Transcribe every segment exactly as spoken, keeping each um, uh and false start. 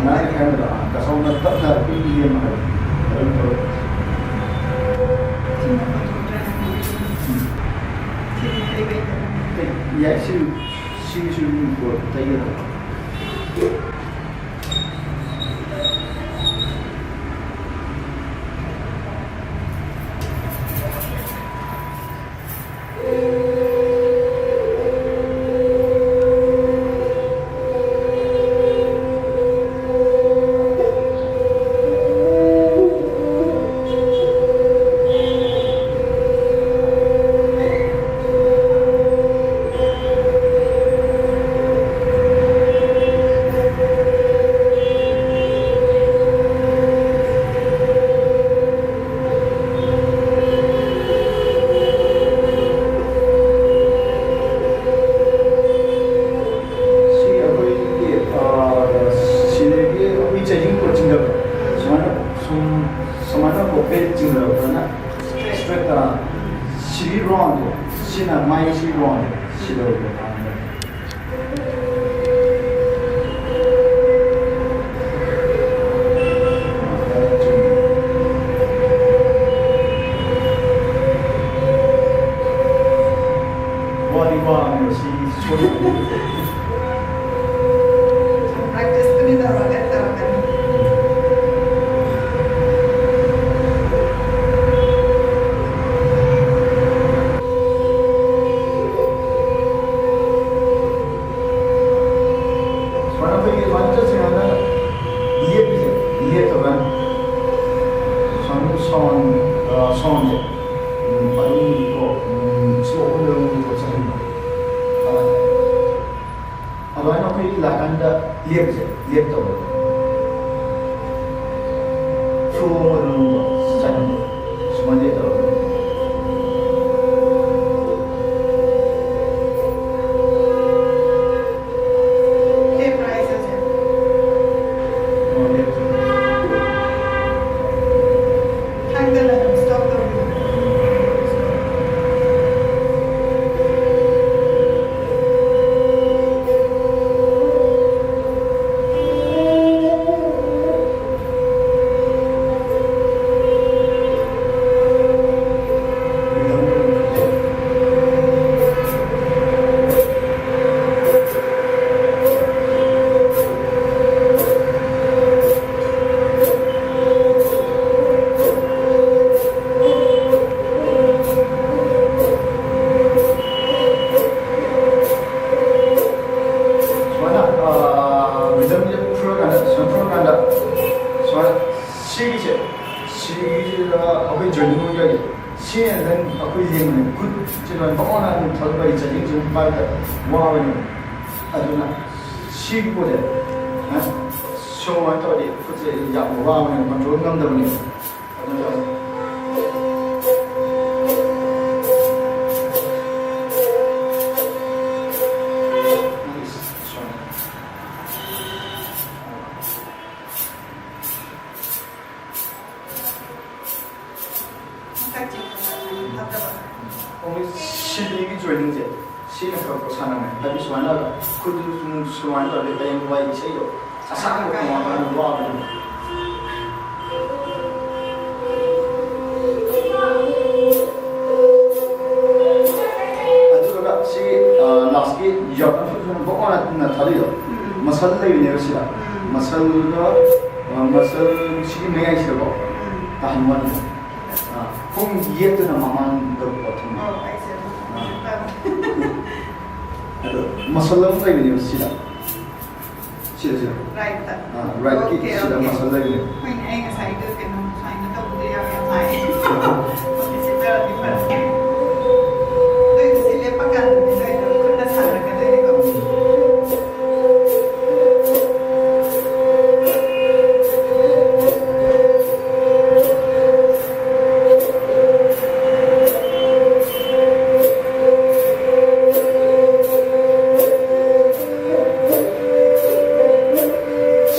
ꯅꯥꯏ ꯍꯥꯏꯕꯗ, ꯑꯥ, ꯀꯁꯥꯎꯅ ꯇꯞꯅ ꯑꯩꯈꯣꯏ ꯏ ꯑꯃ ꯍꯥꯏꯕ ꯑꯗꯨꯝ ꯇꯧꯋꯤ꯫ ꯁꯤꯅ ꯃꯇꯣꯟꯗ ꯎꯝ꯫ ꯁꯤꯗꯤ ꯀꯩ ꯀꯩ ꯇꯧꯕ? ꯑꯇꯩ ꯌꯥꯏ, ꯁꯤ, ꯁꯤꯒꯤꯁꯨ ꯑꯗꯨꯝ ꯀꯣ-, ꯇꯩꯒꯗꯕ꯫ ꯁꯤ ꯑꯩꯈꯣꯏꯒꯤ, ꯑ, ꯁꯤꯗꯒꯤ ꯑꯩꯈꯣꯏ ꯆꯍꯤ ꯀꯣꯠ ꯆꯤꯡꯗꯕ ꯁꯨꯃꯥꯏꯅ ꯁꯨꯝ, ꯁꯨꯃꯥꯏꯅ ꯀꯣꯄꯦꯠ ꯆꯤꯡꯗꯕꯗꯅ ꯏꯁꯇ꯭ꯔꯦꯠꯇ ꯁꯤꯒꯤ ꯔꯥꯎꯟꯁꯦ, ꯁꯤꯅ ꯃꯥꯏ ꯁꯤ ꯔꯥꯎꯟꯁꯦ ꯁꯤꯗ ꯑꯣꯏꯕ ꯄꯥꯝꯃꯦ꯫ ꯋꯥꯗꯤ ꯋꯥꯕꯅꯦ ꯁꯤ ꯁꯣꯏꯕ꯫ ꯁꯨꯝ practice ꯄꯨꯗꯤ ꯇꯧꯔꯒ ꯇꯧꯔꯛꯀꯅꯤ꯫ ꯁꯨꯃꯥꯏꯅ ꯑꯩꯈꯣꯏꯒꯤ ꯑꯗꯨꯃꯥꯏꯅ ꯆꯠꯁꯤꯔꯥꯅ ꯂꯦꯞꯄꯤꯁꯦ, ꯂꯦꯞꯇꯕ ꯁꯥꯎꯟ, ꯁꯥꯎꯟ, ꯑ, ꯁꯥꯎꯟꯁꯦ, ꯎꯝ, ꯑꯗꯨꯝ ꯀꯣ, ꯎꯝ, ꯁ꯭ꯂꯣ ꯑꯣꯏꯅ ꯑꯗꯨꯝ ꯆꯠꯍꯟꯕ꯫ ꯑ, ꯑꯗꯨꯃꯥꯏꯅ ꯑꯩꯈꯣꯏ ꯂꯥꯛꯀꯥꯟꯗ ꯂꯦꯞꯄꯁꯦ, ꯂꯦꯞꯇꯧꯕ꯫ ꯐ꯭ꯂꯣ ꯑꯃꯗ ꯂꯧꯕ, ꯆꯠꯍꯟꯕ꯫ ꯁꯨꯃꯥꯏꯅ ꯇꯧꯔꯒ꯫ ꯂꯦꯞꯄ꯭ꯔꯥ ꯑꯩ ꯆꯠꯁꯦ? ꯑꯣ, ꯂꯦꯞꯄꯁꯦ꯫ ꯊꯥꯡꯗꯅ ꯑꯗꯨꯝ stop ꯇꯧꯕꯤꯌꯨ꯫ ꯁꯤꯒꯤꯁꯤꯗ ꯑꯩꯈꯣꯏ ꯖꯣꯏꯅꯤꯡ ꯑꯣꯏꯔꯒꯗꯤ ꯁꯤ ꯅꯪ ꯑꯩꯈꯣꯏ ꯂꯦꯡꯕꯅꯦ, ꯈꯨꯠꯁꯤ ꯂꯣꯏ ꯃꯉꯣꯟꯗ ꯑꯗꯨꯝ ꯊꯥꯗꯣꯛꯄꯒꯤ ꯆꯍꯤꯁꯤ ꯑꯗꯨꯝ ꯄꯥꯏꯕꯗ ꯋꯥꯕꯅꯦꯕ꯫ ꯑꯗꯨꯅ ꯁꯤꯒꯤ ꯄꯣꯠꯁꯦ, ꯍꯥ? ꯁꯨꯃꯥꯏꯅ ꯇꯧꯔꯗꯤ ꯈꯨꯠꯁꯦ ꯌꯥꯝ ꯋꯥꯕꯅꯦꯕ, ꯀꯟꯇ꯭ꯔꯣꯜ ꯉꯝꯗꯕꯅꯦꯕ꯫ ꯑꯗꯨꯅ ꯅꯪꯒꯤ ꯁꯨꯃꯥꯏꯅ꯫ ꯃꯊꯛ ꯆꯤꯡꯕ ꯐꯠꯇꯕ꯫ ꯑꯣꯡꯂꯤ ꯁꯤꯗꯤꯒꯤ ꯖꯣꯏꯅꯤꯡꯁꯦ ꯁꯤꯅ ꯈꯔ ꯈꯔ ꯁꯥꯟꯅꯕꯅꯦ꯫ ꯍꯥꯏꯗꯤ ꯁꯨꯃꯥꯏꯅ ꯈꯨꯠꯇꯨ ꯁꯨꯝ ꯁꯨꯃꯥꯏꯅ ꯇꯧꯔꯗꯤ ꯍꯌꯦꯡ ꯋꯥꯏ ꯏꯁꯩꯗꯣ ꯑꯁꯥꯡꯕ ꯈꯣꯡꯉꯛꯑꯀꯥꯟꯗ ꯋꯥꯕꯅꯦ꯫ ꯑꯗꯨꯗꯨꯒ ꯁꯤ, ꯑ, ꯂꯥꯁꯀꯤ ꯌꯥꯔꯐꯝꯁꯤꯗ ꯕꯛ ꯃꯥꯅ ꯊꯥꯗꯣꯛꯏꯗꯣ, ꯎꯝ꯫ ꯃꯁꯜ ꯂꯩꯕꯅꯦꯕ ꯁꯤꯗ꯫ ꯎꯝ꯫ ꯃꯁꯜꯗꯨꯗ, ꯑ, ꯃꯁꯜ ꯁꯤꯒꯤ ꯃꯌꯥꯏꯁꯤꯗꯀꯣ ꯎꯝ꯫ ꯇꯥꯍꯟꯕ ꯋꯥꯅꯤꯗ꯫ ꯑ, ꯈꯣꯡ ꯌꯦꯠꯇꯨꯅ ꯃꯃꯥꯡꯗ ꯄꯣꯠ ꯊꯝꯕ꯫ ꯑꯣ, ꯑꯩꯁꯦ ꯑꯃꯨꯛ ꯑ꯫ ꯑꯗꯣ ꯃꯁꯜ ꯑꯃ ꯂꯩꯕꯅꯦꯕ ꯁꯤꯗ꯫ ꯁꯤꯗ, ꯁꯤꯗ꯫ ꯔꯥꯏꯠꯇ꯫ ꯑꯥ, ꯔꯥꯏꯠꯀꯤ ꯑꯣꯀꯦ, ꯁꯤꯗ ꯑꯣꯀꯦ꯫ ꯃꯁꯜ ꯂꯩꯕꯅꯦ꯫ ꯍꯣꯏꯅꯦ, ꯑꯩ ꯉꯁꯥꯏꯗꯣ ꯀꯩꯅꯣ ꯁꯨꯃꯥꯏꯅ ꯇꯧꯕꯗꯣ ꯌꯥꯝ, ꯌꯥꯝ ꯅꯥꯏ꯫ ꯑꯣꯀꯦ, ꯁꯤ ꯇꯧꯔꯗꯤ ꯐꯔꯦ꯫ ꯑꯗꯨꯏꯗꯤ ꯁꯤ ꯂꯦꯞꯄꯀꯥꯟꯗꯗꯤ ꯅꯣꯏꯗꯣ ꯈꯨꯠꯅ ꯁꯥꯟꯅꯔꯛꯀꯗꯣꯏꯅꯤꯀꯣ꯫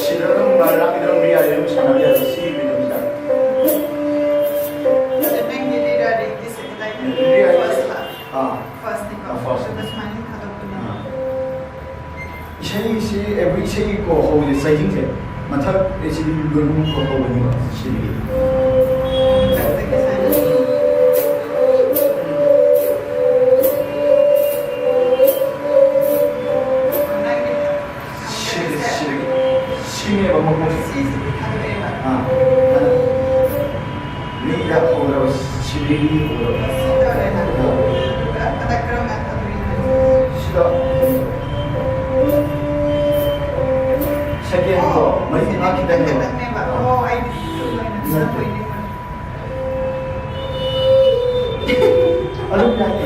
ꯁꯤꯗ ꯑꯗꯨꯝ ꯉꯥꯏꯔꯥꯡꯒꯤꯗ ꯑꯗꯨꯝ ꯔꯤꯌꯥꯗꯤ ꯑꯗꯨꯝ ꯁꯥꯟꯅꯕ ꯌꯥꯏ, ꯁꯤꯒꯤ ꯔꯤꯗꯝꯁꯤꯗ꯫ ꯑꯗ ꯅꯪꯒꯤ ꯔꯤꯌꯥꯗꯤ ꯗꯤꯁ ꯂꯥꯏꯛ ꯔꯤꯌꯥꯗꯤ ꯐꯥꯔꯁ ꯂꯥ? ꯑꯥ꯫ ꯐꯥꯔꯁꯅꯤꯀꯣ? ꯑꯥ, ꯐꯥꯔꯁ꯫ ꯑꯗꯨꯒ ꯁꯨꯃꯥꯏꯅ ꯊꯥꯗꯣꯛꯄꯅꯦ꯫ ꯑꯥ꯫ ꯏꯁꯩꯁꯤ, every ꯏꯁꯩꯒꯤ ꯀꯣ ꯍꯧꯕꯁꯦ ꯆꯍꯤꯁꯦ ꯃꯊꯛ ꯑꯁꯤꯗꯤ ꯂꯣꯏꯅꯃꯛ ꯀꯣ ꯍꯧꯕꯅꯤꯀꯣ, ꯁꯤꯗꯒꯤ꯫ ꯃꯊꯛꯇꯒꯤ ꯁꯨꯃꯥꯏꯅ꯫ ꯁꯤꯗꯒꯤ, ꯁꯤꯗꯒꯤ꯫ ꯁꯤꯅꯦꯕ ꯃꯀꯣꯛꯁꯦ꯫ ꯁꯤꯁꯤꯗꯤ ꯊꯥꯗꯣꯛꯑꯦꯕ꯫ ꯑꯥ꯫ ꯃꯤꯗ ꯍꯧꯔꯕ, ꯁꯤꯗꯒꯤ ꯍꯧꯔꯕ꯫ ꯁꯤ ꯇꯧꯔꯦꯅ꯫ ꯑꯥ꯫ ꯑꯗꯨꯒ ꯃꯊꯛ ꯀꯔꯝ ꯀꯥꯟꯗ ꯊꯥꯗꯣꯛꯏꯅꯣ? ꯁꯤꯗ꯫ ꯁꯦꯀꯦꯟ ꯀꯣ, ꯑꯣ, ꯃꯔꯤ ꯃꯉꯥ ꯁꯦꯀꯦꯟ ꯈꯤꯇꯪꯅꯦꯕ꯫ ꯈꯤꯇꯪꯅꯦꯕ꯫ ꯑꯥ꯫ ꯑꯣ, ꯑꯩꯗꯤ ꯐꯨꯜ ꯑꯣꯏꯅ ꯅꯠꯇꯦ꯫ ꯁꯥꯟꯅꯕ ꯑꯣꯏꯅ ꯈꯟꯕ꯫ ꯑꯗꯨꯝ ꯌꯥꯅꯤ꯫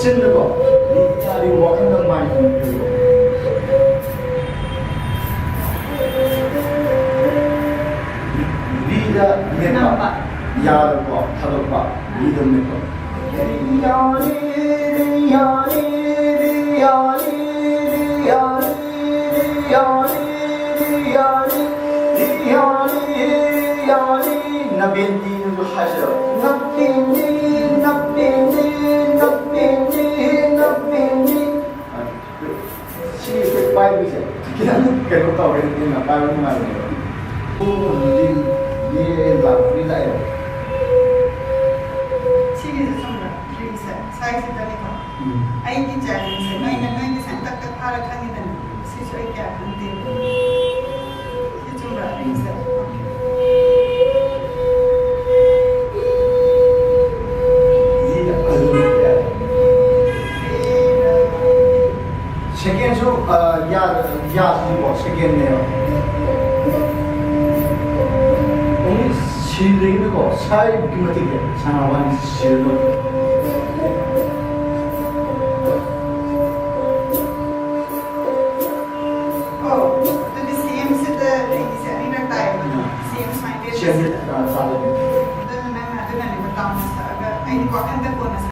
ꯆꯤꯟꯗꯀꯣ, ꯂꯤ ꯌꯥꯔꯤ ꯋꯥꯈꯜꯗ ꯃꯥꯏ ꯑꯣꯟꯕꯤꯌꯨ꯫ ꯂꯤꯗ ꯃꯦꯠꯄ꯫ ꯅꯝꯕ꯫ ꯌꯥꯗꯀꯣ, ꯊꯥꯗꯣꯛꯄ꯫ ꯂꯤꯗ ꯃꯦꯠꯄ꯫ ꯌꯥꯔꯤ, ꯌꯥꯔꯤ, ꯌꯥꯔꯤ, ꯌꯥꯔꯤ꯫ ꯅꯕꯦꯟꯗꯤꯅꯁꯨ ꯍꯥꯏꯖꯔꯣ꯫ ꯅꯕꯦꯟꯗꯤ, ꯅꯕꯦꯟꯗꯤ, ꯅꯕꯦꯟꯗꯤ, ꯅꯕꯦꯟꯗꯤ꯫ ꯁꯤ ꯑꯩꯈꯣꯏ ꯄꯥꯏꯕꯁꯦ ꯈꯤꯇꯪ ꯀꯩꯅꯣ ꯇꯧꯔꯦ, ꯍꯦꯟꯅ ꯄꯥꯏꯕ ꯅꯨꯡꯉꯥꯏꯕꯅꯦꯕ꯫ ꯌꯦ ꯂꯥꯛꯄꯗꯤ ꯂꯥꯛꯑꯦꯕ꯫ ꯁꯤꯒꯤꯁꯦ ꯆꯨꯝꯕ꯭ꯔꯥ? ꯔꯤꯡꯁꯦ ꯁ꯭ꯋꯥꯏꯁꯤꯗꯅꯤꯀꯣ꯫ ꯎꯝ꯫ ꯑꯩꯒꯤ ꯆꯦꯂꯦꯟꯖꯁꯦ ꯅꯣꯏꯅ, ꯅꯣꯏꯒꯤ ꯁꯟꯇꯛꯇ ꯐꯥꯔ ꯈꯪꯉꯤꯗꯅ꯫ ꯁꯤꯁꯨ ꯑꯩ ꯀꯌꯥ ꯈꯪꯗꯦꯕ꯫ ꯁꯤ ꯆꯨꯝꯕ꯭ꯔꯥ? ꯔꯤꯡꯁꯦ꯫ ꯁꯦꯀꯦꯟꯁꯨ, ꯑ, ꯌꯥ-, ꯌꯥꯁꯤꯀꯣ, ꯁꯦꯀꯦꯟꯅꯦꯕ꯫ ꯑꯣꯡꯂꯤ ꯁꯤꯜꯂꯤꯅꯀꯣ, ꯁꯥꯏꯒꯤ ꯃꯇꯤꯛ ꯁꯥꯟꯅꯕ ꯋꯥꯅꯤ, ꯁꯤꯜꯂꯣ꯫ ꯑꯣ, ꯑꯗꯨꯗꯤ ꯁꯤ ꯑꯦꯝꯁꯤꯗ ꯂꯩꯔꯤꯁꯦ ꯑꯅꯤꯔꯛ ꯇꯥꯏꯌꯦꯕ꯫ ꯎꯝ꯫ ꯁꯤ ꯑꯦꯝ ꯁꯨꯃꯥꯏꯅ ꯁꯤ ꯑꯦꯝ ꯂꯩꯕꯁꯤꯗ꯫ ꯑ, ꯇꯥꯗꯣꯏꯅꯦ꯫ ꯑꯗꯨꯅ ꯅꯪꯅ ꯑꯗꯨꯅꯅꯦꯕ ꯇꯥꯎꯅ ꯁꯛꯑꯒ ꯑꯩꯗꯤ ꯋꯥꯈꯟꯗ ꯀꯣꯟꯅ ꯁꯛ-,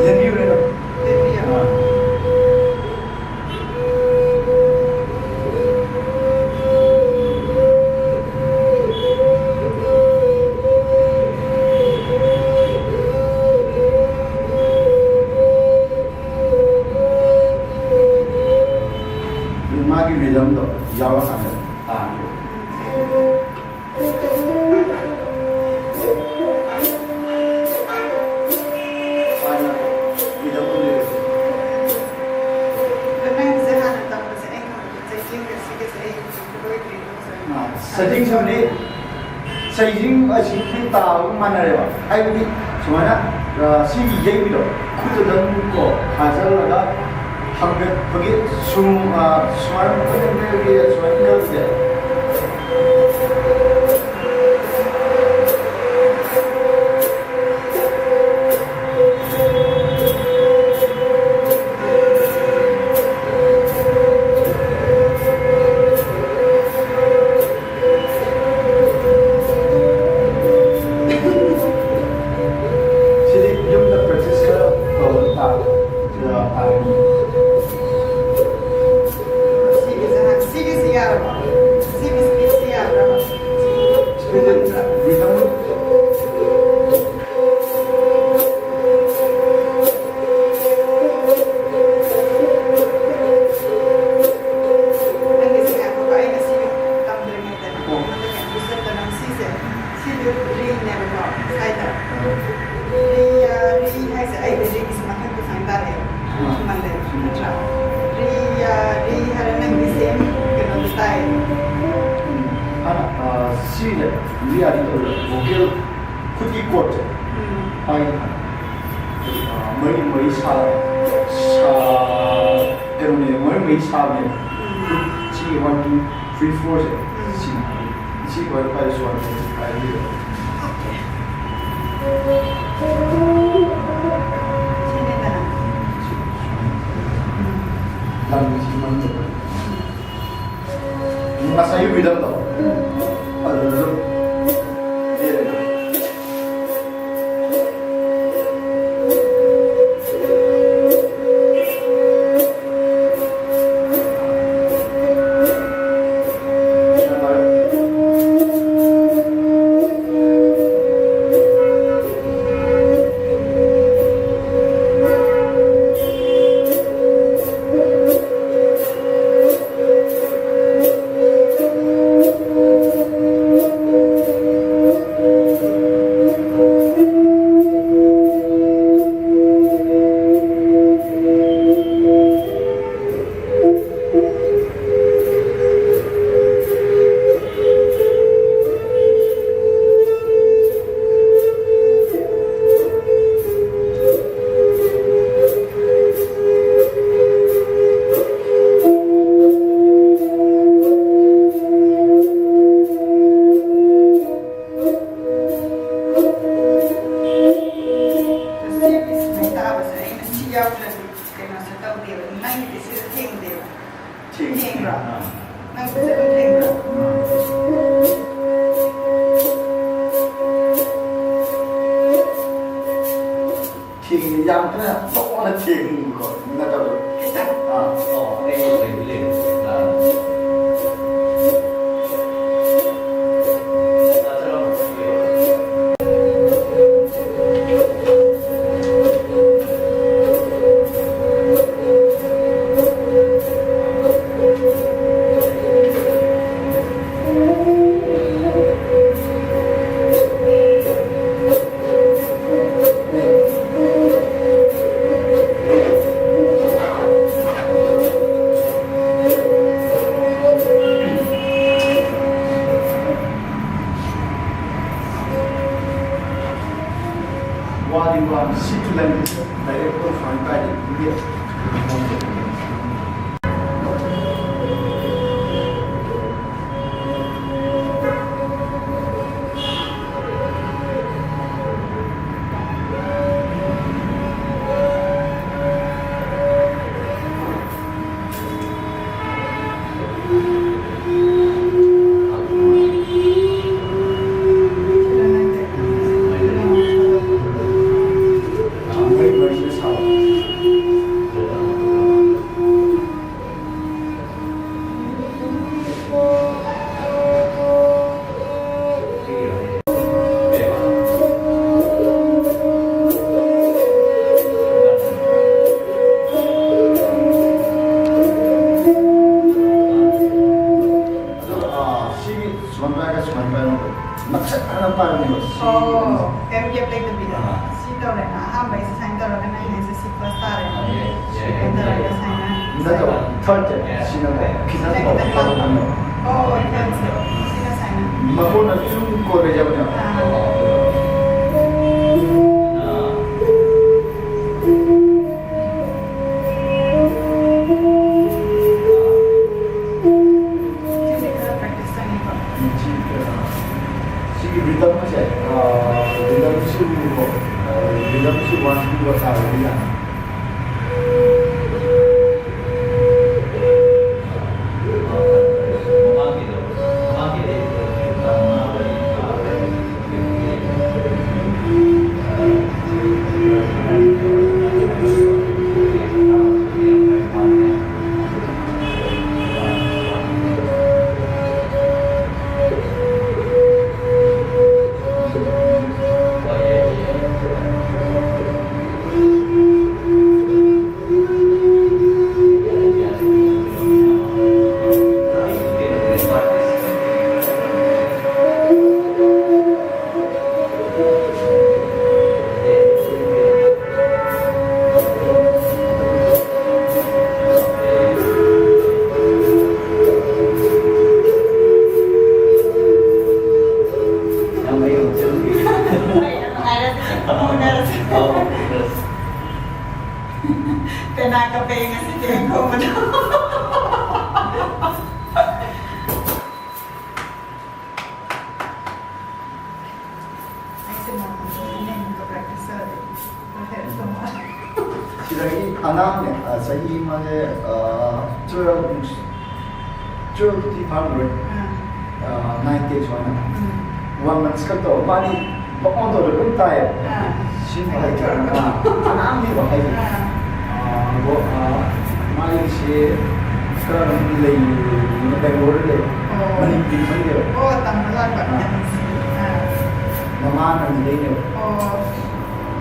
ꯌꯦꯡꯕꯤꯌꯨꯔꯦ ꯑꯗꯣ꯫ ꯑꯥ꯫ ꯃꯥꯒꯤ ꯔꯤꯗꯝꯗꯣ ꯌꯥꯎꯔꯀꯥꯟꯗ꯫ ꯁꯖꯤꯡ ꯁꯝꯅꯤ, ꯁꯖꯤꯡ ꯑꯁꯤ ꯈꯨꯠ ꯇꯥꯕꯒ ꯃꯥꯟꯅꯔꯦꯕ꯫ ꯍꯥꯏꯕꯗꯤ ꯁꯨꯃꯥꯏꯅ, ꯑ, ꯁꯤꯒꯤ ꯌꯩꯕꯤꯗꯣ ꯈꯨꯠꯇꯨꯗ ꯑꯗꯨꯝ ꯀꯣ ꯊꯥꯖꯜꯂꯒ ꯍꯪꯒꯠꯄꯒꯤ ꯁꯨꯝ, ꯑ, ꯁꯨꯃꯥꯏꯅ ꯃꯈꯨꯠ ꯑꯅꯤ ꯂꯩꯔꯒ ꯁꯨꯃꯥꯏꯅ ꯌꯩꯕꯁꯦ꯫ ꯁꯤꯗꯤ ꯌꯨꯝꯗ practice ꯈꯔ ꯇꯧꯕ ꯇꯥꯔꯦ꯫ ꯁꯤꯗ ꯍꯥꯏꯔꯅꯤ꯫ ꯁꯤꯒꯤꯁꯦ, ꯁꯤꯒꯤꯁꯤ ꯌꯥꯔꯕꯣ? ꯁꯤꯒꯤ speedꯁꯤ ꯌꯥꯕ꯭ꯔꯕ? Speedꯁꯦ rhythm ꯅꯪꯒꯤꯁꯦ ꯉꯥꯏꯈꯣꯀꯣ, ꯑꯩꯅ ꯁꯤ ꯇꯝꯗ꯭ꯔꯤꯉꯩꯗꯅꯦ, ꯑꯣ꯫ ꯑꯗꯨꯒ ꯏꯁꯇꯦꯞꯇ ꯅꯪ ꯁꯤꯁꯦ, ꯁꯤꯗꯤ ꯔꯤꯅꯦꯕꯀꯣ, ꯁ꯭ꯋꯥꯏꯗ꯫ ꯑꯣ꯫ ꯔꯤ, ꯑ, ꯔꯤ ꯍꯥꯏꯁꯦ ꯑꯩꯗꯤ ꯔꯤꯒꯤꯁꯦ ꯃꯊꯛꯇ ꯁꯨꯃꯥꯏꯅ ꯇꯥꯔꯛꯑꯦ꯫ ꯑꯥ꯫ ꯁꯨꯃꯥꯏꯅ ꯂꯩ, ꯅꯠꯇ꯭ꯔꯥ? ꯔꯤ, ꯑ, ꯔꯤ ꯍꯥꯏꯔ ꯅꯪꯗꯤ ꯁꯦꯝ ꯀꯩꯅꯣꯗ ꯇꯥꯏ꯫ ꯎꯝ꯫ ꯍꯥꯟꯅ, ꯑ, ꯁꯤꯅꯦ, ꯔꯤ ꯑꯥꯔ ꯗꯤ ꯇꯧꯔꯦ, vocal ꯈꯨꯠꯀꯤ chordꯁꯦ꯫ ꯎꯝ꯫ ꯄꯥꯏ-, ꯑ, ꯃꯔꯤ ꯃꯔꯤ ꯁꯥ-, ꯁꯥ-, ꯀꯩꯅꯣꯅꯦ, ꯃꯔꯤ ꯃꯔꯤ ꯁꯥꯕꯅꯦꯕ꯫ ꯎꯝ꯫ ꯈꯨꯠ ꯁꯤ one, two, three, fourꯁꯦ꯫ ꯎꯝ꯫ ꯁꯤꯅ ꯁꯤ ꯈ꯭ꯋꯥꯏ ꯈ꯭ꯋꯥꯏ ꯁꯣꯟꯕ ꯍꯥꯏꯕꯤꯔꯣ꯫ ꯑꯣꯀꯦ꯫ ꯁꯤꯅꯦꯗꯅ꯫ ꯂꯝꯁꯤ ꯃꯃꯤꯡ ꯉꯁꯥꯏꯒꯤ rhythmꯗꯣ꯫ ꯑꯗꯨꯗ ꯑꯗꯨꯝ ꯂꯦꯞꯄꯦ꯫ ꯇꯥꯕꯁꯦ ꯑꯩꯅ ꯁꯤ ꯌꯥꯎꯗ꯭ꯔꯗꯤ ꯀꯩꯅꯣꯁꯦ ꯇꯧꯗꯦꯕ, ꯅꯪꯒꯤꯗꯤ ꯁꯤꯗ ꯊꯦꯡꯗꯦꯕ꯫ ꯊꯦꯡ- ꯊꯦꯡꯕ꯭ꯔꯥ? ꯑꯥ꯫ ꯅꯪ ꯐꯖꯅ ꯊꯦꯡꯕ꯭ꯔꯥ? ꯑꯥ꯫ ꯊꯦꯡꯉꯦ, ꯌꯥꯝ ꯀꯟꯅ ꯆꯥꯎꯅ ꯊꯦꯡꯕꯀꯣ ꯅꯠꯇꯕ꯫ ꯈꯤꯇꯪ꯫ ꯑꯥ꯫ ꯑꯣ, ꯑꯩ ꯂꯩꯕꯨ ꯂꯩꯔꯦ꯫ ꯑꯥ꯫ ꯋꯥꯗꯤ ꯋꯥ, ꯁꯤꯠꯇꯨ ꯂꯩꯔꯦ, ꯂꯩꯔꯦ, ꯄꯨꯡ ꯁꯨꯃꯥꯏꯅ ꯀꯥꯏꯗ ꯄꯤꯒꯦ? ꯑꯗꯣ, ꯑꯥ, ꯁꯤꯒꯤ ꯁꯨꯃꯥꯏꯅ ꯄꯥꯏꯔꯒ ꯁꯨꯃꯥꯏꯅ ꯄꯥꯏꯔꯒ ꯅꯛꯁꯟꯅꯅ ꯄꯥꯏꯕꯅꯦꯕ꯫ ꯁꯤ ꯑꯣ, ꯀꯩꯝ gap ꯂꯩꯇꯕꯤꯗ꯫ ꯑꯥ꯫ ꯁꯤ ꯇꯧꯔꯦꯅ, ꯑꯍꯥꯟꯕ ꯑꯩꯁꯦ ꯁꯨꯃꯥꯏꯅ ꯇꯧꯔꯒ ꯅꯪ ꯍꯥꯏꯁꯦ ꯁꯤ first ꯇꯥꯔꯦ꯫ ꯑꯥ, ꯌꯥꯏ, ꯌꯥꯏ꯫ ꯁꯤ ꯀꯩꯝ ꯇꯧꯔꯒ ꯁꯨꯃꯥꯏꯅ꯫ ꯅꯠꯇꯕ, third ꯁꯦ, ꯁꯤꯅ ꯈꯤꯇꯪ ꯁꯤꯅ ꯈꯤꯇꯪ ꯂꯥꯞꯄ꯫ ꯂꯥꯞꯄ꯫ ꯑꯣ, third ꯁꯦ꯫ ꯁꯤꯅ ꯁꯨꯃꯥꯏꯅ꯫ ꯃꯈꯣꯟꯅ ꯁꯨꯝ ꯀꯣꯟ ꯂꯩꯖꯕꯅꯦꯕ꯫ ꯑꯥ꯫ ꯑꯥ꯫ ꯁꯤꯁꯦ ꯈꯔ practice ꯆꯪꯉꯤꯀꯣ꯫ ꯁꯤ, ꯑ, ꯁꯤꯒꯤ rhythm ꯑꯁꯦ, ꯑ, rhythm ꯁꯤꯕꯨꯀꯣ, ꯑ, rhythm ꯁꯤ one ꯁꯤꯕꯨ ꯇꯥꯔꯦ꯫ ꯄꯦꯅꯥ ꯀꯞꯄꯦ ꯉꯁꯤꯗꯤ ꯑꯩ ꯈꯣꯡꯕꯗꯣ꯫ ꯑꯩꯁꯦ ꯅꯣꯡꯃ ꯑꯅꯤ ꯑꯍꯨꯝꯒ practice ꯇꯧꯔꯗꯤ rehearse ꯇꯧ ꯃꯥꯜꯂꯦ꯫ ꯁꯤꯗꯒꯤ ꯑꯉꯥꯡꯅꯦ, ꯑ, ꯆꯍꯤ ꯃꯥꯁꯦ, ꯑ, twelve, twelve ꯇꯤ ꯐꯥꯔꯝꯈꯤꯔꯣꯏ꯫ ꯑꯥ꯫ ꯑ, nine, ten ꯁꯨꯃꯥꯏꯅ꯫ ꯎꯝ꯫ One months ꯈꯛ ꯇꯧꯔ, ꯃꯥꯗꯤ ꯄꯪꯑꯣꯟ ꯇꯧꯔ ꯑꯗꯨꯝ ꯇꯥꯏꯌꯦ꯫ ꯑꯥ꯫ ꯁꯤ ꯍꯩꯇ꯭ꯔꯕ? ꯑꯉꯥꯡꯅꯦꯕ ꯍꯥꯏꯗꯤ꯫ ꯑꯥ꯫ ꯑꯥ, ꯑꯗꯣ, ꯑꯥ, ꯃꯥꯒꯤꯁꯦ ꯈꯔ ꯑꯗꯨꯝ ꯂꯩ, ꯕꯦꯡꯒ꯭ꯂꯣꯔꯗ ꯂꯩ꯫ ꯑꯣ꯫ ꯃꯅꯤꯄꯨꯔꯤ ꯈꯪꯗꯦꯕ꯫ ꯑꯣ, ꯇꯝꯕ ꯂꯥꯛꯄ꯫ ꯑꯥ꯫ ꯑꯥ꯫ ꯃꯃꯥ ꯅꯪꯗꯩꯅꯦꯕ꯫ ꯑꯣ꯫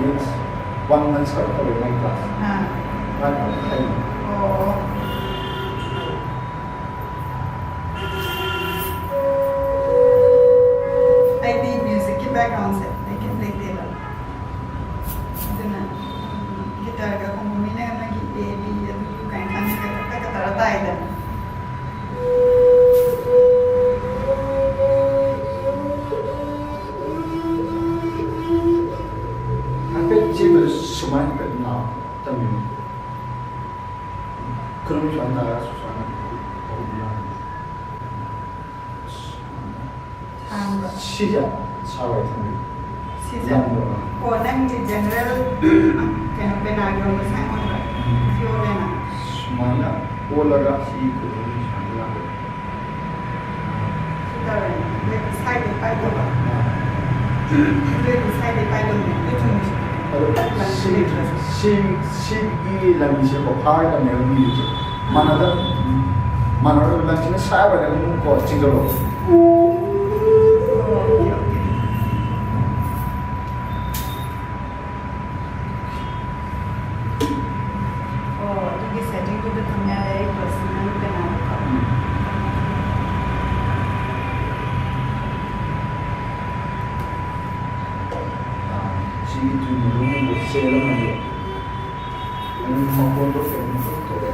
Yes꯫ One month ꯈꯛ ꯇꯧꯔꯦ ꯃꯥꯒꯤ class꯫ ꯑꯥ꯫ ꯃꯥꯅ ꯑꯃꯨꯛ ꯍꯩ꯫ ꯑꯣ꯫ ꯑꯩꯗꯤ musicꯀꯤ backgroundꯁꯦ ꯑꯩ ꯀꯩꯝ ꯂꯩꯇꯦꯕ꯫ ꯑꯗꯨꯅ, ꯎꯝ, guitarꯒ ꯈꯣꯡꯕ ꯃꯤꯅ ꯅꯪꯒꯤ A, B, ꯑꯗꯨ ꯀꯥꯏꯅ ꯈꯪꯉꯒ ꯈꯔ ꯈꯔ ꯇꯧꯔ ꯇꯥꯏꯗꯅ꯫ ꯍꯥꯏꯐꯦꯠ ꯆꯦꯟꯕꯗ ꯁꯨꯃꯥꯏꯅ ꯍꯥꯏꯐꯦꯠ ꯅꯥ ꯇꯝꯕꯤꯌꯨ꯫ ꯈꯨꯔꯨꯝ ꯁꯨꯃꯥꯏꯅ ꯅꯥꯔꯒ ꯁꯨꯃꯥꯏꯅ ꯇꯧꯕꯤꯌꯨ꯫ ꯁꯥꯡꯕ꯭ꯔꯥ? ꯁꯤꯁꯦ ꯁꯥꯔꯣꯏ ꯊꯝꯕꯤꯌꯨ꯫ ꯁꯤꯁꯦ? ꯌꯥꯝꯕ꯭ꯔꯥ? ꯑꯣ, ꯅꯪꯒꯤ general, ꯀꯩꯅꯣ, ꯄꯦꯅꯥꯒꯤ ꯑꯣꯏꯕ sign ꯑꯣꯏꯕ꯭ꯔꯥ? ꯎꯝ꯫ ꯁꯤ ꯑꯣꯜꯂꯦꯅ? ꯁꯨꯃꯥꯏꯅ ꯑꯣꯜꯂꯒ ꯁꯤ ꯈꯨꯔꯨꯝ ꯁꯨꯃꯥꯏꯅ ꯂꯥꯛꯄ꯫ ꯁꯤ ꯇꯧꯔꯦꯅꯦ꯫ ꯁ꯭ꯋꯥꯏꯗꯩ ꯄꯥꯏꯗꯧꯕ꯫ ꯑꯥ꯫ ꯑꯗꯨ ꯑꯣꯏꯔꯗꯤ ꯁ꯭ꯋꯥꯏꯗꯩ ꯄꯥꯏꯗꯧꯅꯦ꯫ ꯑꯗꯨ ꯆꯨꯝꯃꯤꯁꯦ꯫ ꯑꯗꯣ ꯁꯤ, ꯁꯤ, ꯁꯤꯒꯤ ꯂꯝꯕꯤꯁꯦ ꯐꯥꯔꯒꯅꯦꯕ ꯃꯤꯁꯦ꯫ ꯃꯥꯟꯅꯗ-, ꯃꯥꯟꯅꯔꯣꯏ, ꯂꯪꯁꯤꯅ ꯁꯥꯕꯗ ꯑꯗꯨꯝ ꯀꯣ ꯆꯤꯡꯁꯤꯜꯂꯣ꯫ ꯑꯣ, ꯑꯣꯀꯦ, ꯑꯣꯀꯦ꯫ ꯑꯣ, ꯑꯗꯨꯒꯤ settingꯗꯨꯗ ꯊꯝ ꯌꯥꯔꯦ, ꯑꯩ personal ꯀꯅꯥꯗꯀꯣ꯫ ꯎꯝ꯫ ꯑꯥ, ꯁꯤꯒꯤ tune ꯑꯗꯨꯝ ꯆꯦꯜꯂꯝꯃꯒꯦ꯫ ꯑꯗꯨꯝ ꯃꯈꯣꯟꯗꯣ ꯀꯩꯅꯣ ꯇꯧꯔꯦ꯫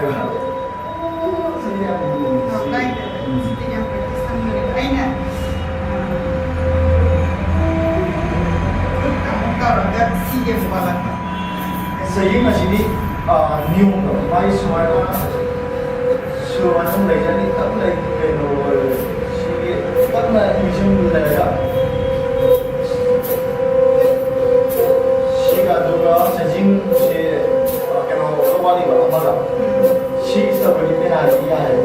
ꯁꯤꯗꯤ ꯌꯥꯝ ꯅꯨꯡꯁꯤ꯫ ꯇꯧꯔꯛꯇꯥꯏꯗ꯫ ꯎꯝ꯫ ꯁꯤꯗꯤ ꯌꯥꯝ practice ꯇꯧꯅꯤꯡꯉꯦ꯫ ꯑꯩꯅ, ꯑ, ꯈꯨꯠ ꯑꯃꯨꯛ ꯇꯧꯔꯒ ꯁꯤꯒꯤ ꯑꯃꯨꯛ ꯋꯥꯠꯂꯛꯄ꯫ ꯆꯍꯤ ꯑꯁꯤꯗꯤ, ꯑ, ꯅꯤꯌꯣꯝꯗꯣ ꯃꯥꯏ ꯁꯨꯃꯥꯏꯅ, ꯁꯨꯃꯥꯏꯅ ꯂꯩꯖꯅꯤ, ꯇꯞꯅ ꯂꯩ, ꯀꯩꯅꯣ ꯑꯣꯏꯔꯣꯏ꯫ ꯁꯤꯒꯤ ꯇꯞꯅ ꯏꯟꯁꯤꯟ ꯂꯩꯔꯒ, ꯁꯤꯒ ꯑꯗꯨꯒ ꯆꯩꯖꯤꯡꯁꯦ, ꯑ, ꯀꯩꯅꯣ ꯋꯥꯠꯂꯤꯕ ꯑꯃꯒ꯫ ꯁꯤꯒꯤ ꯇꯧꯔꯗꯤ ꯄꯦꯅꯥꯜꯇꯤ ꯌꯥꯔꯦ꯫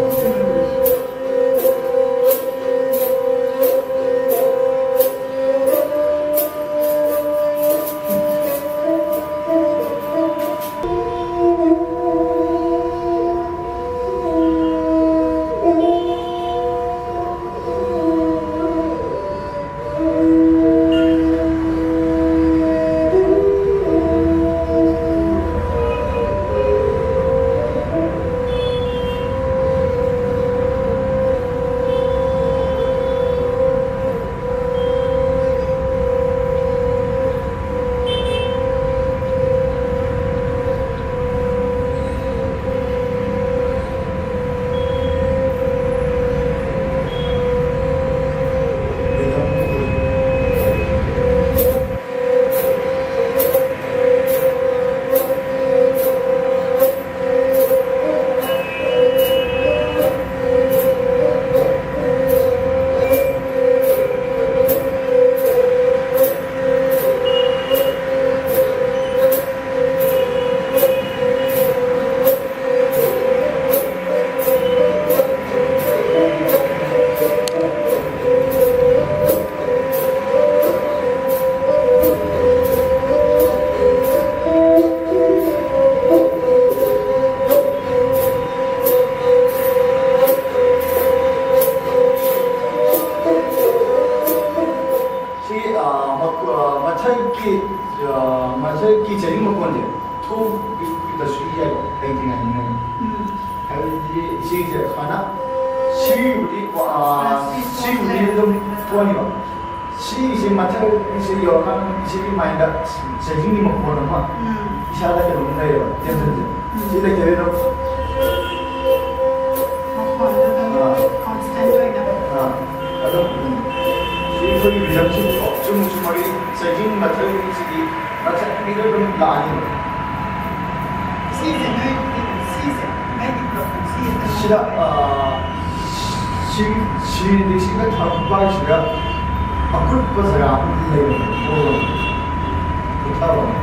ꯁꯤ, ꯑ, ꯃꯛ-, ꯑ, ꯃꯊꯛꯀꯤ, ꯑ, ꯃꯊꯛꯀꯤ ꯆꯍꯤ ꯃꯈꯣꯟꯁꯦ ꯊꯣꯛꯄꯤꯗꯁꯨ ꯌꯥꯏ, ꯂꯩꯇ꯭ꯔꯤꯉꯩꯗꯅꯦ꯫ ꯎꯝ꯫ ꯍꯥꯏꯕꯗꯤ ꯏꯆꯦꯁꯦ ꯁꯨꯃꯥꯏꯅ ꯁꯤꯕꯨꯗꯤ, ꯑ, ꯁꯤꯕꯨꯗꯤ ꯑꯗꯨꯝ ꯊꯣꯛꯑꯅꯤꯕ꯫ ꯁꯤꯒꯤꯁꯦ ꯃꯊꯛꯁꯦ ꯌꯧꯔꯀꯥꯟꯗ ꯏꯆꯦꯒꯤ ꯃꯥꯏꯟꯗ ꯆꯍꯤꯒꯤ ꯃꯈꯣꯟ ꯑꯃ ꯎꯝ꯫ ꯏꯁꯥꯗ ꯀꯩꯅꯣꯝ ꯂꯩꯌꯦꯕ, ꯇꯦꯟꯁꯟꯁꯦ꯫ ꯎꯝ꯫ ꯁꯤ ꯂꯩꯇꯕꯩ ꯑꯗꯨꯝ ꯑꯩꯈꯣꯏꯒꯤ ꯔꯤꯖꯜꯁꯤꯀꯣ ꯆꯨꯝ ꯆꯨꯝꯃꯔꯤ ꯆꯍꯤ ꯃꯊꯪꯒꯤꯁꯤꯗꯤ ꯃꯊꯪꯒꯤꯗ ꯑꯗꯨꯝ ꯂꯥꯛꯑꯅꯤ꯫ ꯁꯤꯁꯦ ꯅꯣꯏ, ꯁꯤꯁꯦ ꯅꯣꯏꯒꯤ ꯄ꯭ꯔꯣꯕ꯭ꯂꯦꯝ, ꯁꯤꯁꯦ ꯁꯤꯗ, ꯑꯥ, ꯁꯤ, ꯁꯤꯗꯒꯤ ꯁꯤꯒ ꯊꯥꯔꯛꯄ ꯍꯥꯏꯁꯤꯗ ꯑꯀꯨꯠꯄ ꯖꯒꯥ ꯑꯃ ꯂꯩꯕꯅꯦ, ꯄꯣꯠ ꯑꯃ, ꯄꯣꯊꯥꯕ ꯑꯃ꯫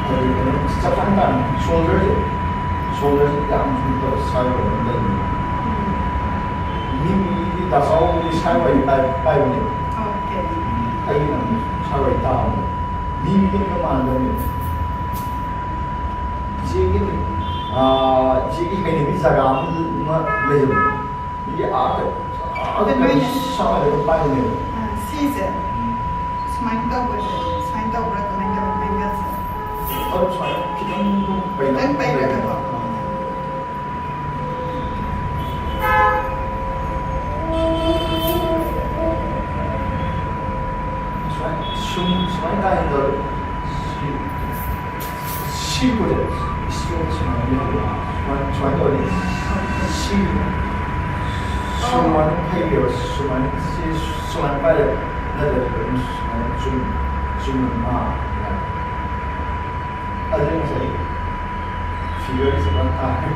ꯑꯗꯨ ꯀꯩꯅꯣ ꯆꯞ ꯆꯥꯅ ꯇꯥꯔꯝꯃꯦ꯫ ꯁꯣꯜꯗꯔꯁꯦ, ꯁꯣꯜꯗꯔꯁꯦ ꯌꯥꯝ ꯁꯨꯝ ꯇꯧꯔ ꯁꯥꯏꯕ ꯑꯃ ꯂꯩꯕꯅꯦ꯫ ꯃꯤ, ꯃꯤꯒꯤ ꯗꯥꯆꯥꯎꯕꯗꯤ ꯁꯥꯏ ꯋꯥꯏ ꯄꯥꯏ-, ꯄꯥꯏꯕꯅꯦꯕ꯫ ꯑꯣꯀꯦ꯫ ꯑꯩꯒꯤꯅ ꯑꯃꯨꯛ ꯁꯥꯏ ꯋꯥꯏ ꯇꯥꯕꯅꯦ꯫ ꯃꯤ ꯃꯤꯒ ꯃꯥꯟꯅꯗꯕꯅꯦꯕ꯫ ꯏꯆꯦꯒꯤ, ꯑꯥ, ꯏꯆꯦꯒꯤ ꯍꯩꯅꯕꯤ ꯖꯒꯥ ꯑꯃ ꯂꯩꯌꯦꯕ꯫ ꯃꯤꯒꯤ ꯑꯥ, ꯑꯥ, ꯑꯗꯨꯃꯥꯏꯅ ꯁꯥꯏ ꯋꯥꯏ ꯄꯥꯏꯕꯅꯦꯕ꯫ ꯑꯥ, ꯁꯤꯁꯦ ꯁꯨꯃꯥꯏꯅ ꯇꯧꯕꯁꯦ, ꯁꯨꯃꯥꯏꯅ ꯇꯧꯕ꯭ꯔꯥ? ꯀꯃꯥꯏꯅ ꯇꯧꯕ? ꯑꯦꯡꯒꯜꯁꯦ? ꯑꯗꯨ ꯁꯨꯃꯥꯏꯅ ꯈꯤꯇꯪ ꯑꯗꯨꯝ ꯄꯩꯔ-, ꯈꯤꯇꯪ ꯄꯩꯔꯒꯀꯣ? ꯑꯥ꯫ ꯁꯨꯃꯥꯏ-, ꯁꯨꯝ-, ꯁꯨꯃꯥꯏꯅ ꯇꯥꯏ ꯇꯧꯔꯦ꯫ ꯁꯤ, ꯁꯤ ꯄꯣꯠꯁꯦ, ꯁꯤ ꯁꯨꯃꯥꯏꯅ ꯂꯩꯍꯧꯕ꯫ ꯁꯨꯃꯥꯏ-, ꯁꯨꯃꯥꯏꯅ ꯇꯧꯔꯗꯤ ꯁꯤ, ꯁꯨꯃꯥꯏꯅ ꯐꯩꯌꯦꯕ꯫ ꯁꯨꯃꯥꯏꯅ, ꯁꯤ ꯁꯨꯃꯥꯏꯅ ꯄꯥꯏꯔꯦ꯫ ꯅꯠꯇ꯭ꯔꯗꯤ ꯑꯗꯨꯝ ꯁꯨꯃꯥꯏꯅ ꯆꯨꯝ-, ꯆꯨꯝꯅ ꯉꯥ ꯍꯥꯏꯇꯥꯔꯦ꯫ ꯑꯗꯨ ꯉꯁꯥꯏ ꯐꯤꯒꯔꯁꯦ ꯌꯥꯝ ꯇꯥꯔꯦ꯫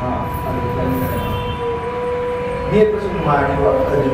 ꯑꯥ, ꯑꯗꯨ ꯈꯤꯇꯪ ꯈꯤꯇꯪ ꯃꯦꯠꯄꯁꯨ ꯅꯨꯡꯉꯥꯏꯔꯅꯤꯕ ꯑꯗꯨꯗꯤ꯫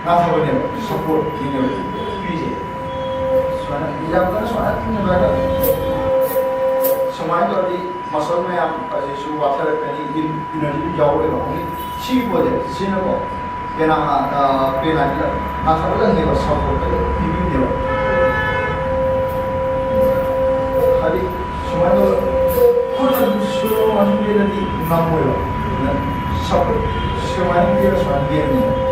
ꯉꯥꯊꯕꯅꯦꯕ, ꯁꯞꯄꯣꯔꯠꯀꯤꯅꯦꯕ ꯄꯤꯔꯤꯁꯦ꯫ ꯁꯨꯃꯥꯏꯅ ꯌꯥꯝ ꯀꯟꯅ ꯁꯨꯃꯥꯏꯅ ꯏꯟꯅꯕ ꯍꯥꯏꯇꯥꯔꯦ꯫ ꯁꯨꯃꯥꯏꯅ ꯇꯧꯔꯗꯤ ꯃꯁꯜ ꯃꯌꯥꯝ ꯑꯁꯤꯁꯨ ꯋꯥꯊꯔꯛꯀꯅꯤ, ꯏꯅꯔꯖꯤꯗꯨ ꯌꯥꯎꯔꯣꯏꯕ꯫ ꯑꯣꯡꯂꯤ ꯁꯤꯒꯤ ꯄꯣꯠꯁꯦ ꯁꯤꯅꯀꯣ ꯄꯦꯅꯥ, ꯑ, ꯄꯦꯅꯥꯁꯤꯗ ꯉꯥꯊꯕꯗꯪꯅꯦꯕ, ꯁꯞꯄꯣꯔꯠꯇ ꯄꯤꯕꯤꯅꯦꯕ꯫ ꯍꯥꯏꯗꯤ ꯁꯨꯃꯥꯏꯅ ꯇꯧꯔꯒ ꯈꯨꯠꯅ ꯑꯗꯨꯝ ꯁꯨꯔ ꯃꯅꯨꯡꯗꯗꯤ ꯉꯝꯃꯣꯏꯕ꯫ ꯑꯗꯨꯅ ꯁꯞꯄꯣꯔꯠ ꯁꯨꯃꯥꯏꯅ ꯄꯤꯔꯒ ꯁꯨꯃꯥꯏꯅ ꯂꯦꯡꯕꯅꯦꯕ꯫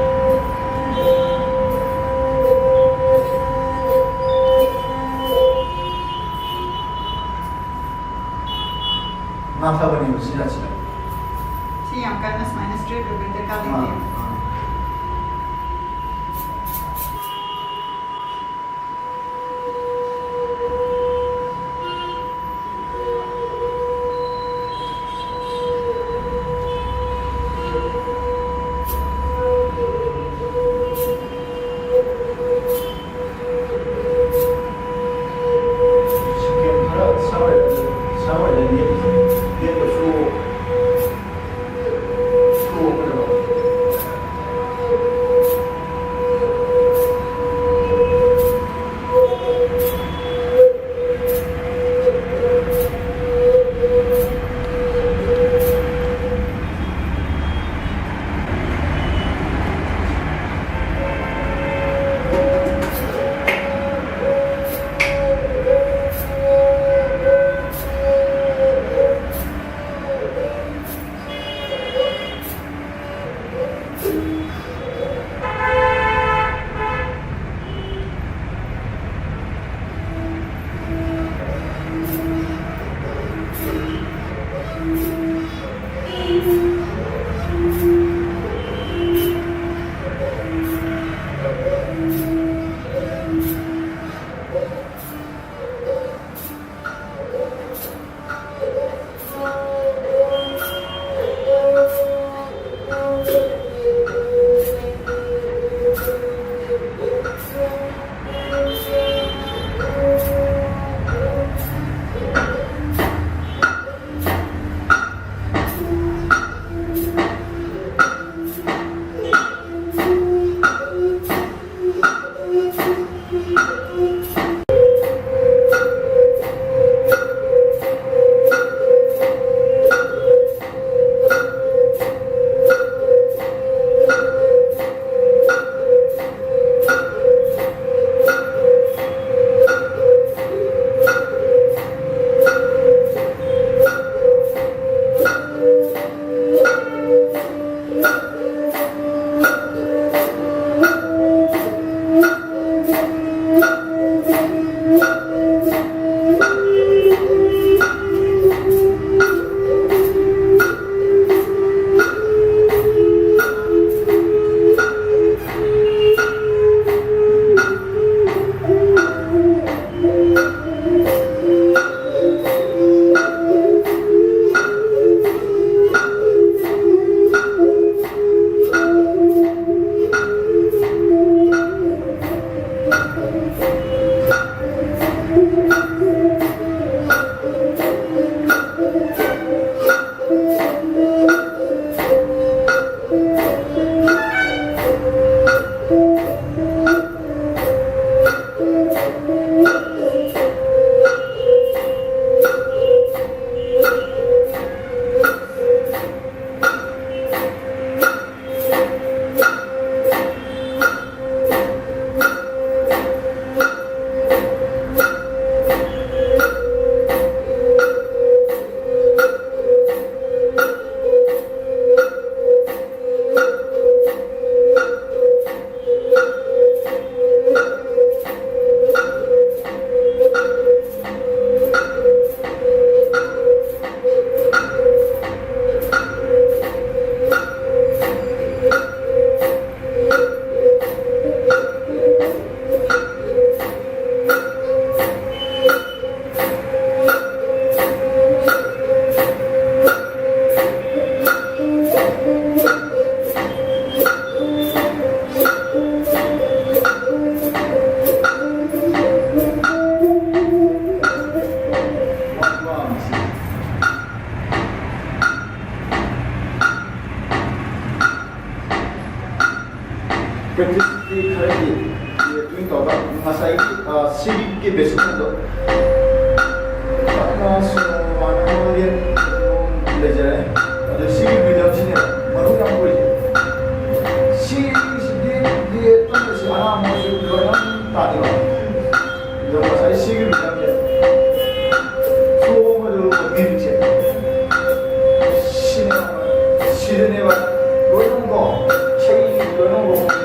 ꯉꯥꯊꯕꯅꯦꯕ ꯁꯤ ꯖꯥꯠꯁꯤꯗ꯫ ꯁꯤ ꯌꯥꯝ ꯀꯟꯅ ꯁꯨꯃꯥꯏꯅ ꯁ꯭ꯇ꯭ꯔꯦꯠ ꯑꯣꯏꯕ ꯗꯔꯀꯥꯔ ꯑꯥ, ꯂꯩꯇꯦ꯫ ꯑꯥ꯫ Practice ꯇꯤ ꯈꯔꯗꯤ ꯇ꯭ꯌꯨꯟ ꯇꯧꯕ꯫ ꯉꯁꯥꯏꯒꯤ, ꯑ, ꯁꯤꯒꯤ ꯕꯦꯁꯤꯛ ꯑꯗꯣ ꯇꯞꯅ ꯁꯣꯂꯣ ꯋꯥꯟ ꯑꯃ ꯂꯦꯟ ꯂꯩꯖꯔꯦ꯫ ꯑꯗꯣ ꯁꯤꯒꯤ ꯔꯤꯗꯝꯁꯤꯅꯦ ꯃꯔꯨ ꯌꯥꯝ ꯑꯣꯏꯔꯤꯁꯦ꯫ ꯁꯤꯒꯤꯁꯤꯗꯤ ꯇꯞꯅ ꯁꯤ ꯑꯉꯥꯡ ꯑꯃꯁꯨ ꯂꯣꯏꯅ ꯇꯥꯗꯦꯕ꯫ ꯑꯗꯣ ꯉꯁꯥꯏ ꯁꯤꯒꯤ ꯔꯤꯗꯝꯁꯦ ꯐ꯭ꯂꯣ ꯑꯃꯗ ꯃꯤꯠꯁꯦ ꯁꯤꯅꯦꯕ, ꯁꯤꯗꯅꯦꯕ ꯂꯣꯏꯅꯃꯛꯀꯣ, ꯏꯁꯩ ꯂꯣꯏꯅꯃꯛ꯫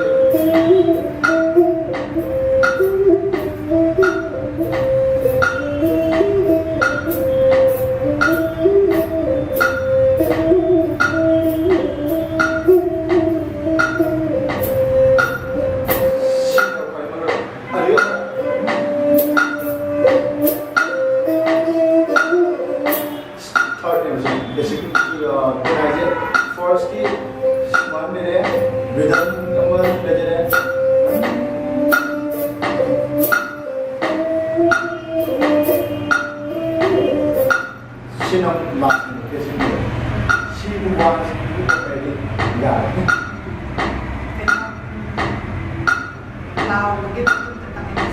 Third ꯅꯦꯕ ꯁꯤ, basic, ꯑ, ꯀꯩ ꯍꯥꯏꯁꯦ, first ꯀꯤ ꯁꯨꯃꯥꯏꯅ ꯂꯩꯔꯦ, rhythm ꯑꯃ ꯂꯩꯖꯔꯦ꯫ ꯁꯤꯅ last ꯅꯦꯕ, basic ꯅꯦꯕ꯫ ꯁꯤꯒꯨꯝꯕ, ꯁꯤꯒꯨꯝꯕ ꯂꯩꯔꯗꯤ ꯌꯥꯔꯦ꯫ ꯀꯩꯅꯣ, ꯎꯝ, ꯂꯥꯎꯕꯒꯤ ꯃꯇꯨꯡꯗ ꯇꯥꯛꯑꯦ꯫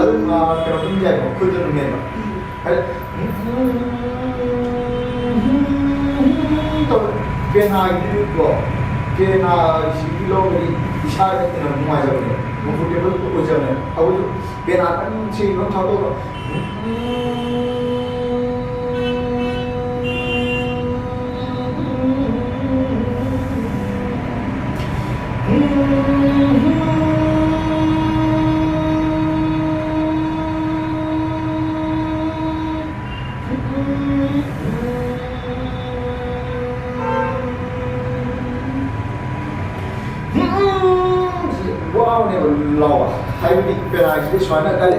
ꯑꯗꯨꯝ, ꯑ, ꯀꯩꯅꯣ ꯑꯗꯨꯝ ꯌꯥꯏꯀꯣ, ꯈꯨꯠꯇ ꯑꯗꯨꯝ ꯃꯦꯟꯕ꯫ ꯍꯥꯏꯗꯤ, ꯇꯧ-, ꯄꯦꯅꯥꯒꯤꯗꯤꯀꯣ, ꯄꯦꯅꯥꯁꯤꯒꯤ ꯂꯧꯔꯒꯗꯤ ꯏꯁꯥꯗ ꯍꯦꯟꯅ ꯅꯨꯡꯉꯥꯏꯖꯕꯅꯦ, comfortable ꯑꯣꯏꯖꯕꯅꯦ꯫ ꯑꯩꯈꯣꯏꯁꯨ ꯄꯦꯅꯥ ꯈꯤꯇꯪ ꯁꯤ ꯂꯣꯏ ꯊꯥꯗꯣꯛꯑꯒ, ꯋꯥꯕꯅꯦꯕ ꯂꯥꯎꯕ꯫ ꯍꯥꯏꯕꯗꯤ ꯄꯦꯅꯥꯁꯤꯗꯤ ꯁꯨꯃꯥꯏꯅ ꯀꯜꯂꯤ꯫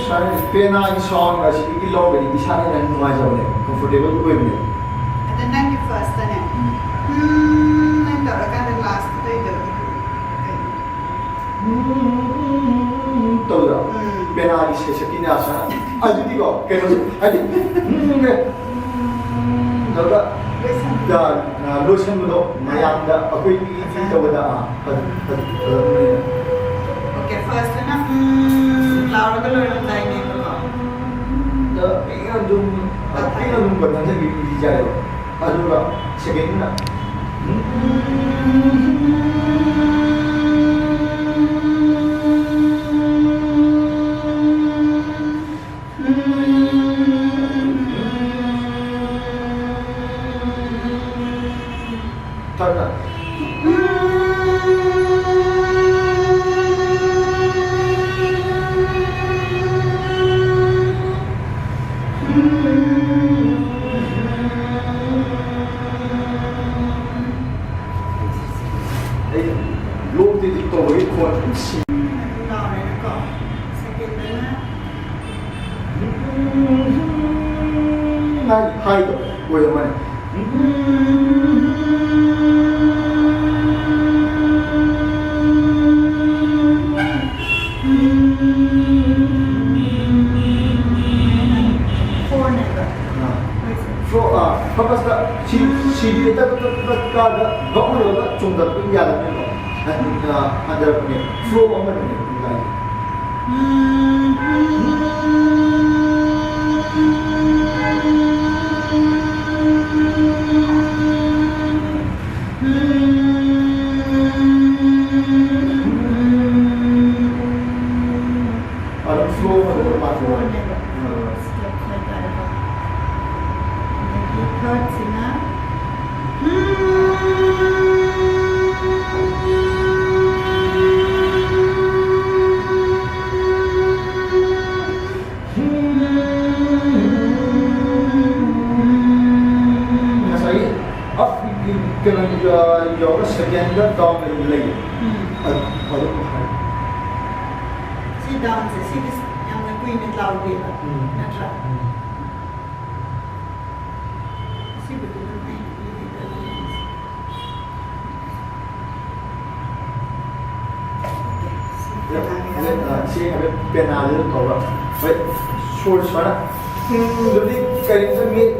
ꯁꯨꯃꯥꯏꯅ ꯄꯦꯅꯥꯒꯤ sound ꯑꯁꯤꯗꯒꯤ ꯂꯧꯔꯒꯗꯤ ꯏꯁꯥꯅ ꯍꯦꯟꯅ ꯅꯨꯡꯉꯥꯏꯖꯕꯅꯦ, comfortable ꯑꯣꯏꯕꯅꯦ꯫ ꯑꯗ ꯅꯪꯒꯤ first ꯇꯅꯦ, ꯎꯝ, ꯅꯪ ꯇꯧꯔꯀꯥꯟꯗ last ꯇ ꯇꯧꯔꯤꯗꯣ ꯀꯩꯅꯣ? ꯎꯝ, ꯇꯧꯗ꯭ꯔꯣ? ꯎꯝ꯫ ꯄꯦꯅꯥꯒꯤ ꯁꯦꯁꯛꯀꯤꯅꯦ ꯑꯁꯥ꯫ ꯑꯗꯨꯗꯤꯀꯣ, ꯀꯩꯅꯣꯁꯦ, ꯍꯥꯏꯗꯤ, ꯎꯝ, ꯎꯝ, ꯇꯧꯔꯒ, ꯂꯣꯏꯁꯟꯕꯗꯣ꯫ ꯌꯥ-, ꯑ, ꯂꯣꯏꯁꯟꯕꯗꯣ, ꯃꯌꯥꯝꯗ ꯑꯩꯈꯣꯏ ꯃꯤ ꯇꯧꯕꯗ, ꯑ, ꯑꯗꯨ, ꯑꯗꯨ, ꯑꯗꯨ, OK, first ꯇꯅ, ꯎꯝ, ꯂꯥꯎꯔꯒ ꯂꯣꯏꯔꯝꯗꯥꯏꯅꯦꯕꯀꯣ꯫ ꯗ, ꯄꯤꯛꯅ ꯑꯗꯨꯝ, ꯑ, ꯄꯤꯛꯅ ꯑꯗꯨꯝ ꯀꯣꯏ ꯅꯝꯖꯟꯕꯤꯕꯗꯤ ꯌꯥꯏꯑꯕ꯫ ꯑꯗꯨꯒ second ꯗꯨꯅ, ꯊꯛꯅ꯫ ꯑꯩ ꯂꯣꯛꯇꯤ ꯍꯧꯖꯤꯛ ꯇꯧꯕꯒꯤ ꯈꯣꯟ ꯑꯗꯨꯝ ꯁꯤ꯫ ꯂꯥꯎꯔꯦꯅꯀꯣ꯫ Second ꯗꯅ꯫ ꯍꯥꯏ, ꯍꯥꯏꯗꯣ ꯑꯣꯏꯔꯝꯃꯅꯤ꯫ Four ꯅꯦꯕ꯫ ꯀꯥꯗ ꯕꯛ ꯍꯧꯔꯒ ꯆꯣꯡꯊꯔꯛꯄ ꯌꯥꯗꯕꯅꯦꯕ꯫ ꯍꯟ-, ꯑ, ꯍꯟꯊꯔꯛꯄꯅꯦ꯫ ꯐ꯭ꯂꯣ ꯑꯃꯗꯅꯦ ꯂꯥꯏꯁꯦ꯫ ꯑꯗꯨꯝ ꯐ꯭ꯂꯣ ꯑꯃꯗ ꯑꯗꯨꯝ ꯄꯥꯊꯣꯛꯑꯣ꯫ ꯐ꯭ꯂꯣꯅꯦꯕ꯫ ꯑ꯫ ꯁ꯭ꯇꯦꯞ ꯍꯥꯏꯇꯥꯔꯦꯀꯣ꯫ ꯑꯗꯒꯤ ꯊꯔꯠꯁꯤꯅ ꯉꯁꯥꯏꯒꯤ ꯑꯞ ꯀꯩꯅꯣ ꯌꯧꯔꯒ ꯁꯦꯀꯦꯟꯗ ꯗꯥꯎꯟ ꯂꯩꯕ ꯂꯩꯌꯦ꯫ ꯎꯝ꯫ ꯑꯗꯨ, ꯑꯗꯨꯝ ꯍꯥꯏ꯫ ꯁꯤ ꯗꯥꯎꯟꯁꯦ ꯁꯤꯒꯤ ꯌꯥꯝꯅ ꯀꯨꯏꯅ ꯂꯥꯎꯗꯦꯕ, ꯎꯝ꯫ ꯅꯠꯇ꯭ꯔꯥ? ꯎꯝ꯫ ꯁꯤꯕꯨꯗꯤ ꯑꯗꯨꯝ ꯑꯩꯅ ꯏꯔꯤꯕ ꯂꯤꯡꯁꯦ꯫ ꯁꯤ ꯍꯥꯏꯐꯦꯠ, ꯄꯦꯅꯥꯁꯤꯗ ꯇꯧꯔꯒ ꯍꯣꯏ ꯁꯣꯔ ꯁꯨꯃꯥꯏꯅ ꯍꯨꯝꯗꯨꯗꯤ ꯀꯔꯤꯝꯇ ꯃꯤꯠ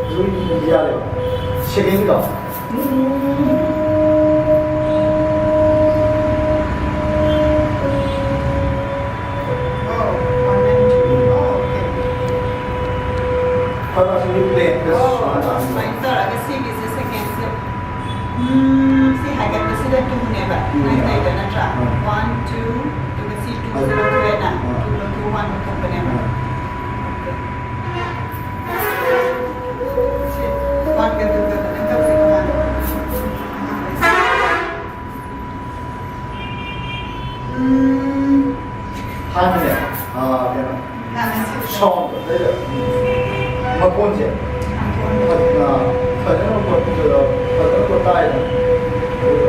ꯑꯗꯨꯝ ꯌꯥꯔꯦꯕ꯫ ꯁꯦꯀꯦꯟꯒꯤꯗꯣ꯫ ꯑꯣ, one and two. ꯑꯣ, okay. ꯐꯔꯛ ꯑꯁꯤꯗꯤ ꯄ꯭ꯂꯦꯟꯗ ꯑꯣ, ꯁꯨꯃꯥꯏꯅ ꯇꯥꯕꯅꯦ꯫ ꯁꯨꯃꯥꯏꯅ ꯇꯧꯔꯒ ꯁꯤꯒꯤꯁꯦ ꯁꯦꯀꯦꯟꯁꯦ꯫ ꯎꯝ, ꯁꯤ ꯍꯥꯏꯒꯠꯄꯁꯤꯗ ꯇꯨꯅꯦꯕ꯫ ꯎꯝ꯫ ꯅꯥꯏꯟ ꯂꯩꯕ ꯅꯠꯇ꯭ꯔꯥ? ꯎꯝ꯫ ꯋꯥꯟ, ꯇꯨ, ꯑꯗꯨꯒ ꯁꯤ ꯇꯨꯁꯦ ꯑꯗꯨ ꯂꯧꯊꯣꯛꯑꯦꯅ꯫ ꯎꯝ꯫ Two ꯂꯧꯊꯣꯛꯑ one ꯂꯧꯊꯣꯛꯄꯅꯦꯕ꯫ ꯎꯝ꯫ ꯁꯤ ꯋꯥꯟꯒ ꯇꯨꯒ ꯈꯇꯪ ꯇꯧꯁꯦ ꯃꯃꯥꯡꯗ꯫ ꯎꯝ꯫ ꯍꯥꯟꯅꯅꯦ, ꯑꯥ, ꯀꯩꯅꯣ, ꯍꯥꯟꯅ ꯁꯤ ꯁꯥꯎꯟꯗꯣ, ꯑꯗꯩꯗ ꯃꯈꯣꯟꯁꯦ ꯃꯈꯣꯟ꯫ ꯐꯖ-, ꯑꯥ, ꯐꯖꯅ ꯃꯈꯣꯟ, ꯐꯖꯅ ꯃꯈꯣꯟ ꯇꯥꯏꯌꯦꯕ꯫ ꯑꯗꯨꯒ